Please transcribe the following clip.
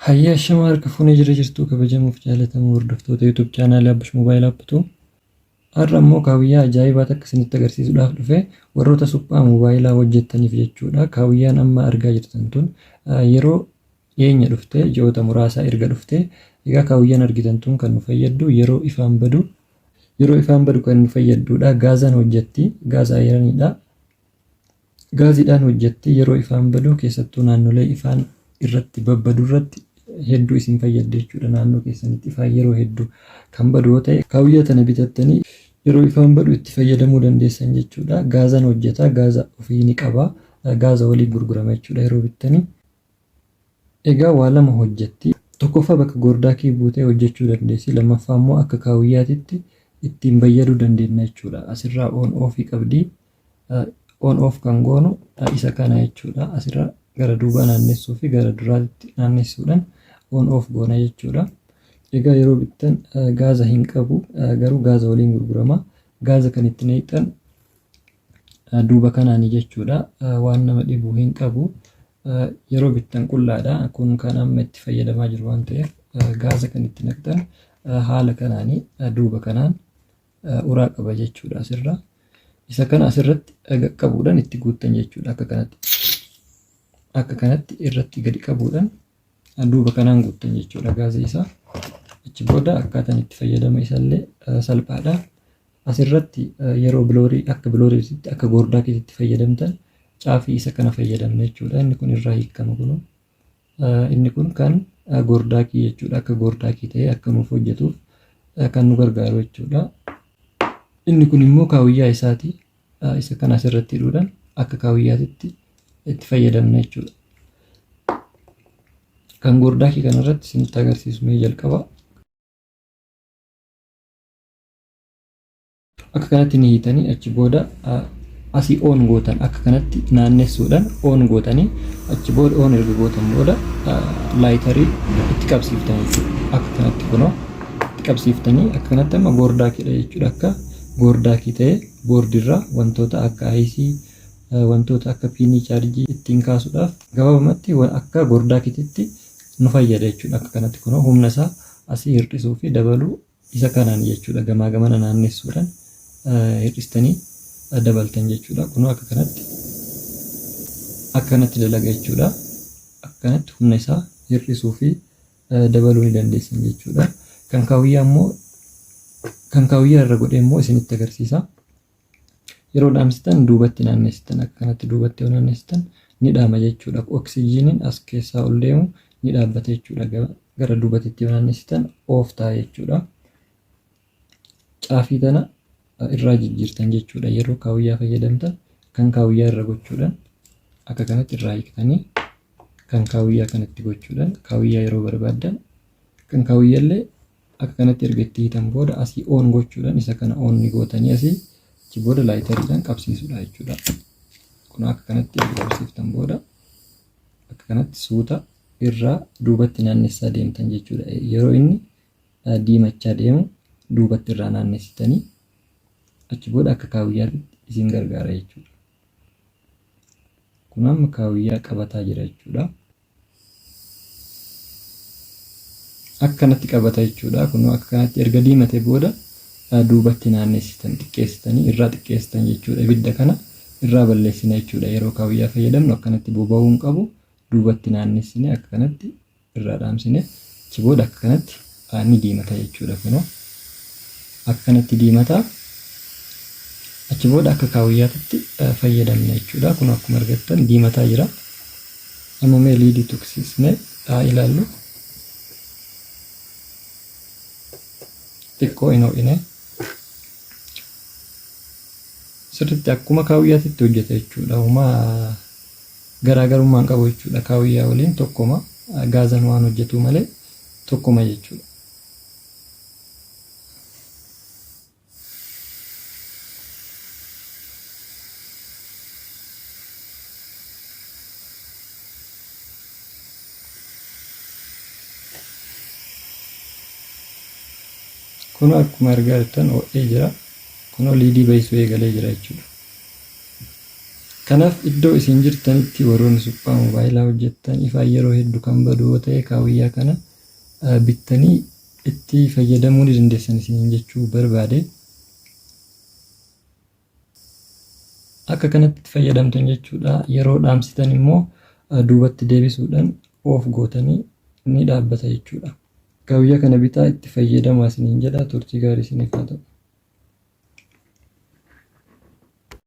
Hayyee ashama harka fuunee jira jirtuu kabajamuuf jaalatamuu hordoftoota YouTube chaanaalii Abbush Mobile App tu. Har'a immoo kaawiyyaa ajaa'ibaa takka isinitti agarsiisuudhaaf dhufe warroota suphaa moobaayilaa hojjettaniif jechuudha. Kaawiyyaan amma argaa jirtan tun yeroo dhiyeenya dhufte ji'oota muraasaa erga dhufte egaa kaawiyyaan argitan tun kan nu fayyaddu yeroo ifaan badu yeroo ifaan badu kan nu fayyadduudha. Gaazaan hojjetti gaaza ayiraniidha. Gaaziidhaan hojjetti yeroo ifaan badu keessattuu naannolee ifaan irratti babbadu irratti hedduu isin fayyaddi jechuudha. Naannoo keessanitti ifaan yeroo hedduu kan badu yoo ta'e kaawiyyaa tana bitattanii yeroo ifaan badu itti fayyadamuu dandeessan jechuudha. Gaazaan hojjeta, gaaza ofii ni qaba, gaaza waliin gurgurama jechuudha yeroo bittanii. Egaa waa lama hojjetti. Tokkoffaa bakka goordaakii buutee hojjechuu dandeessi. Lammaffaa immoo akka kaawiyyaatitti ittiin bayyaduu dandeenya jechuudha. Asirraa on off qabdi. On off kan goonu isa kana jechuudha. Asirra gara duubaa naannessuu fi gara duraatti naannessuudhaan on off goona jechuudha. Egaa yeroo bittan gaaza hin qabu garuu gaaza waliin gurgurama. Gaaza kan itti naqxan duuba kanaani jechuudha. Waan nama dhibu hin qabu. Yeroo bittan qullaadha. Kun kan amma itti fayyadamaa jiru waan ta'eef gaaza kan itti naqxan haala kanaani duuba kanaan uraa qaba jechuudha asirra. Isa kana asirratti qabuudhaan itti guuttan jechuudha akka kanatti. Akka kanatti irratti gadi qabuudhaan duuba kanaan guuttan jechuudha gaaza isaa. Achi booda akkaataan itti fayyadama isaallee salphaadha. Asirratti yeroo biloorii akka bilooriitti akka goordaa keessatti fayyadamtan caafii isa kana fayyadamna jechuudha. Inni kun irraa hiikama kunoo. Inni kun kan gordaakii jechuudha. Akka gordaakii ta'ee akka nuuf hojjetuuf kan nu gargaaru jechuudha. Inni kun immoo kaawiyyaa isaati. Isa kana asirratti hidhuudhaan akka kaawiyyaatitti itti fayyadamna jechuudha. Kan gordaakii kanarratti isinitti agarsiisu mee jalqaba. Akka kanatti ni hiitanii achi booda asii on gootan akka kanatti naannessuudhaan on gootanii achi booda on erga gootan booda laayitarii itti qabsiiftan jechuudha. Akka kanatti kunoo itti qabsiiftanii akka kanatti amma goordaakiidha jechuudha. Akka goordaakii ta'ee boordiirraa wantoota akka ayisii wantoota akka piinii chaarjii ittiin kaasuudhaaf gabaabumatti akka goordaakiitti nu fayyada jechuudha. Akka kanatti kunoo humna isaa asii hir'isuu fi dabaluu isa kanaan jechuudha gamaa gamana naannessuudhaan hir'istanii dabaltan jechuudha. Kunoo akka kanatti akka kanatti dalaga jechuudha. Akka kanatti humna isaa hir'isuu fi dabaluu ni dandeessan jechuudha. Kan kaawiyyaa immoo kan kaawiyyaa irra godhee immoo isinitti agarsiisa. Yeroo dhaamsitan duubatti naannessitan akka kanatti duubatti yoo naannessitan ni dhaama jechuudha. Oksijiiniin as keessaa ol deemu ni dhaabbata jechuudha. Gara duubatitti yoo naannessitan oof ta'a jechuudha. Caafii tana irraa jijjiirtan jechuudha. Yeroo kaawiyyaa fayyadamtan kan kaawiyyaa irra gochuudhaan akka kanatti irraa hiiktanii kan kaawiyyaa kanatti gochuudhaan kaawiyyaa yeroo barbaaddan kan kaawiyyallee Akka kanatti erga itti hiitan booda asii on gochuudhaan isa kana on ni gootanii asii achi booda laayitariidhaan qabsiisuudha jechuudha. Kun akka kanatti erga qabsiiftan booda akka kanatti suuta irraa duubatti naannessaa deemtan jechuudha. Yeroo inni diimachaa deemu duubatti irraa naannessitanii achi booda akka kaawiyyaatti isin gargaara jechuudha. Kun amma kaawiyyaa qabataa jira jechuudha. Akkanatti qabata jechuudha. Kunoo akka kanatti erga diimate booda duubatti naannessitan xiqqeessitanii irraa xiqqeessitan jechuudha. Ibidda kana irraa balleessina jechuudha. Yeroo kaawiyyaa fayyadamnu akkanatti boba'uu hin qabu. Duubatti naannessine akka kanatti irraa dhaamsine achi booda akka kanatti ni diimata jechuudha. Kunoo akka kanatti diimata. Achi booda akka kaawiyyaatitti fayyadamna jechuudha. Kun akkuma argattan diimataa jira. Amma mee liidii tuqsiisnee haa ilaallu. Xiqqoo hin ho'ine. Sirriitti akkuma kaawiyyaatitti hojjeta jechuudha. Homaa garaagarummaa hin qabu jechuudha. Kaawiyyaa waliin tokkoma. Gaazan waan hojjetuu malee tokkoma jechuudha. Kun akkuma argaa jirtan ho'ee jira. Kunoo liidii baay'isuu eegalee jira jechuudha. Kanaaf iddoo isin jirtanitti warroonni suphaa moobaayilaa hojjettan ifaan yeroo heddu kan badu yoo ta'e kaawiyyaa kana bittanii itti fayyadamuu ni dandeessan isiniin jechuu barbaade. Akka kanatti itti fayyadamtan jechuudha. Yeroo dhaamsitan immoo duubatti deebisuudhaan off gootanii ni dhaabbata jechuudha. Kaawiyyaa kana bitaa itti fayyadamaa isiniin jedha. Turtii gaarii isiniif haa ta'u.